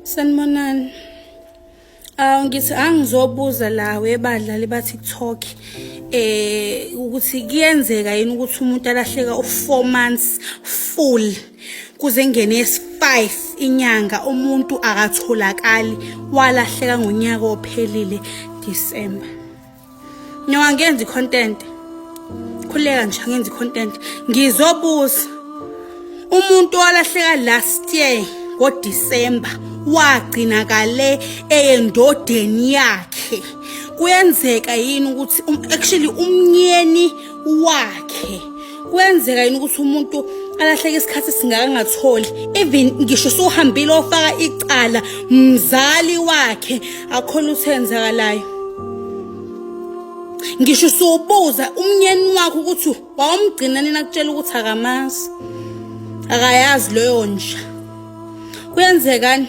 Sanibonani. Awu ngithi angizobuza la webadlali ba-TikTok ukuthi kuyenzeka yini ukuthi umuntu alahleka u-4 months full kuze ngene esi-5 inyanga umuntu akatholakali walahleka ngonyaka ophelile December. No angenzi content. Khuleka nje angenzi content. Ngizobuza umuntu walahleka last year ngoDecember wagcina kale eyendodeni yakhe. Kuyenzeka yini ukuthi actually umnyeni wakhe kuyenzeka yini ukuthi umuntu alahleke isikhathi singaka ngatholi even ngisho suhambile ofaka icala mzali wakhe akho lutho enzakalayo ngisho usubuza umnyeni wakho ukuthi wawumgcina nini akutshela ukuthi akamazi akayazi leyo nja kuyenzekani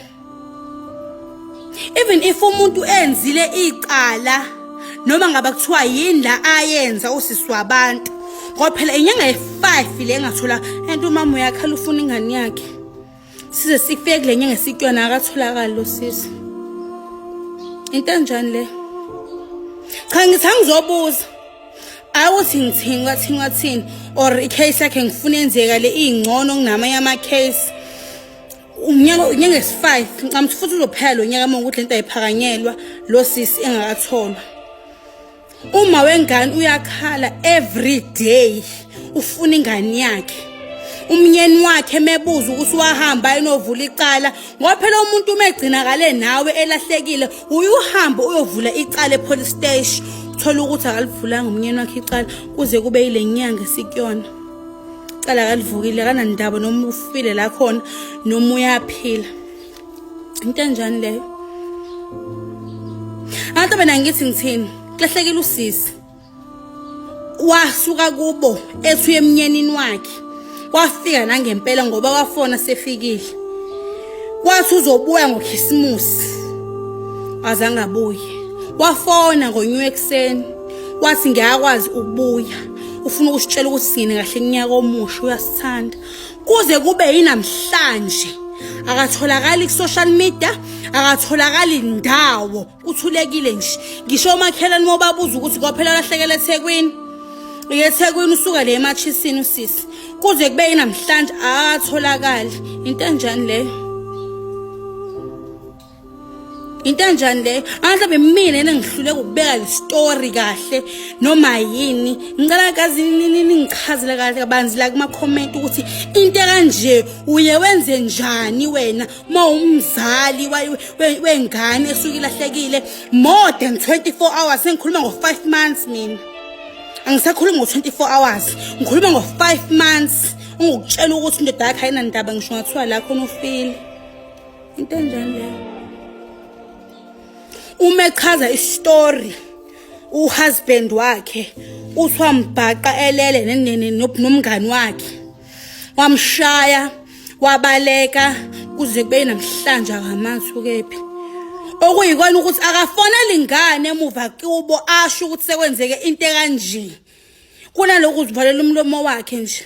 even if umuntu enzile icala noma ngaba kuthiwa yini la ayenza usisi wabantu ngoba phela inyanga ye-5 le engathola and umama uyakhala ufuna ingane yakhe size sifike kule nyanga esikyona akatholakali lo sisi into enjani le cha ngithi angizobuza awuthi ngithini kwathini kwathini or i-case yakhe ngifuna yenzeka le iyingcono kunamanye ama-case unyaka unyaka esi-5 ngicabanga ukuthi futhi uzophela lo nyaka uma ukuthi lento ayiphakanyelwa lo sisi engakatholwa uma wengane uyakhala every day ufuna ingane yakhe umnyeni wakhe mebuza ukuthi wahamba ayinovula icala ngoba phela umuntu uma egcinakale nawe elahlekile uyuhamba uyovula icala epolice station uthola ukuthi akalivulanga umnyeni wakhe icala kuze kube yile nyanga esikuyona icala akalivukile akanandaba noma ufile la khona noma uyaphila into enjani leyo anto mina ngithi ngithini kulahlekile usisi wasuka kubo ethi uye emnyenini wakhe wafika nangempela ngoba wafona sefikile wathi uzobuya ngokhisimusi azange abuye wafona ngoNew ekuseni wathi ngiyakwazi ukubuya ufuna ukusitshela ukuthi singene kahle kunyaka omusha uyasithanda kuze kube yinamhlanje akatholakali ku-social media akatholakali ndawo kuthulekile nje ngisho omakhelwane uma ubabuza ukuthi kwaphela lahlekela ethekwini ethekwini usuka le ematshisini usisi kuze kube yinamhlanje akatholakali into enjani leyo into enjani leyo angabe mina yena ngihluleka ukubeka le story kahle noma yini ngicela kazi ningichazele kahle kabanzi la kuma comment ukuthi into kanje uye wenze njani wena uma umzali wengane esuke ilahlekile more than 24 hours sengikhuluma ngo 5 months mina angisakhulumi ngo 24 hours ngikhuluma ngo 5 months ungukutshela ukuthi indoda yakhe ayinandaba ngisho ngathiwa la khona ufile into enjani leyo uma echaza istory uhusband wakhe uthi wambhaqa elele nomngani wakhe wamshaya wabaleka kuze kube namhlanje akamazi ukephi okuyikona ukuthi akafoneli ingane emuva kubo asho ukuthi sekwenzeke into ekanje kunalokhu uzivalela umlomo wakhe nje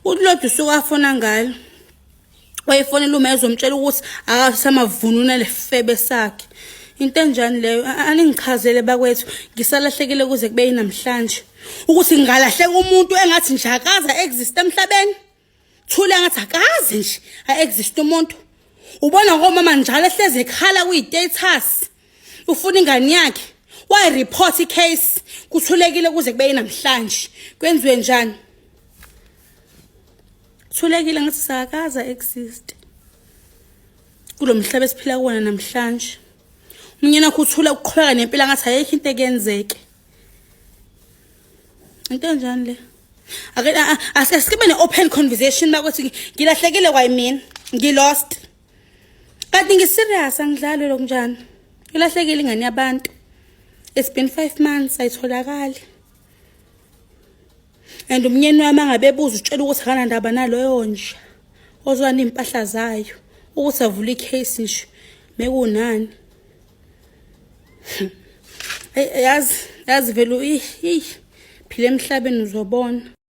uthi lodwa usuke afona ngalo wayefonela uma ezomtshela ukuthi akasamavununa lefebe sakhe into enjani leyo aningichazele bakwethu ngisalahlekile kuze kube yinamhlanje ukuthi ngingalahleka umuntu engathi nje akaze exist emhlabeni thule ngathi akaze nje a-exist umuntu ubona ngomama njalo ehlezi ekhala kwi-status ufuna ingane yakhe wayi-report i-case kuthulekile kuze kube yinamhlanje kwenziwe njani Thulekile ngathi sakaza exist. Kulo mhlaba esiphila kuwona namhlanje. Umnyeni wakho uthula uqhubeka nempilo ngathi ayikho into ekuyenzeke. Into enjani le? Ake asike sibe ne-open conversation bakuthi ngilahlekile kwayimina. Ngi-lost. Kanti ngi-serious angidlali lokunjani. Ilahlekile ingane yabantu. It's been 5 months ayitholakali. And umnyeni wami angabe ebuza utshela ukuthi akanandaba naloyo nje ozwana iy'mpahla zayo ukuthi avule i-case nje mekunani yazi yazi vele phila emhlabeni uzobona.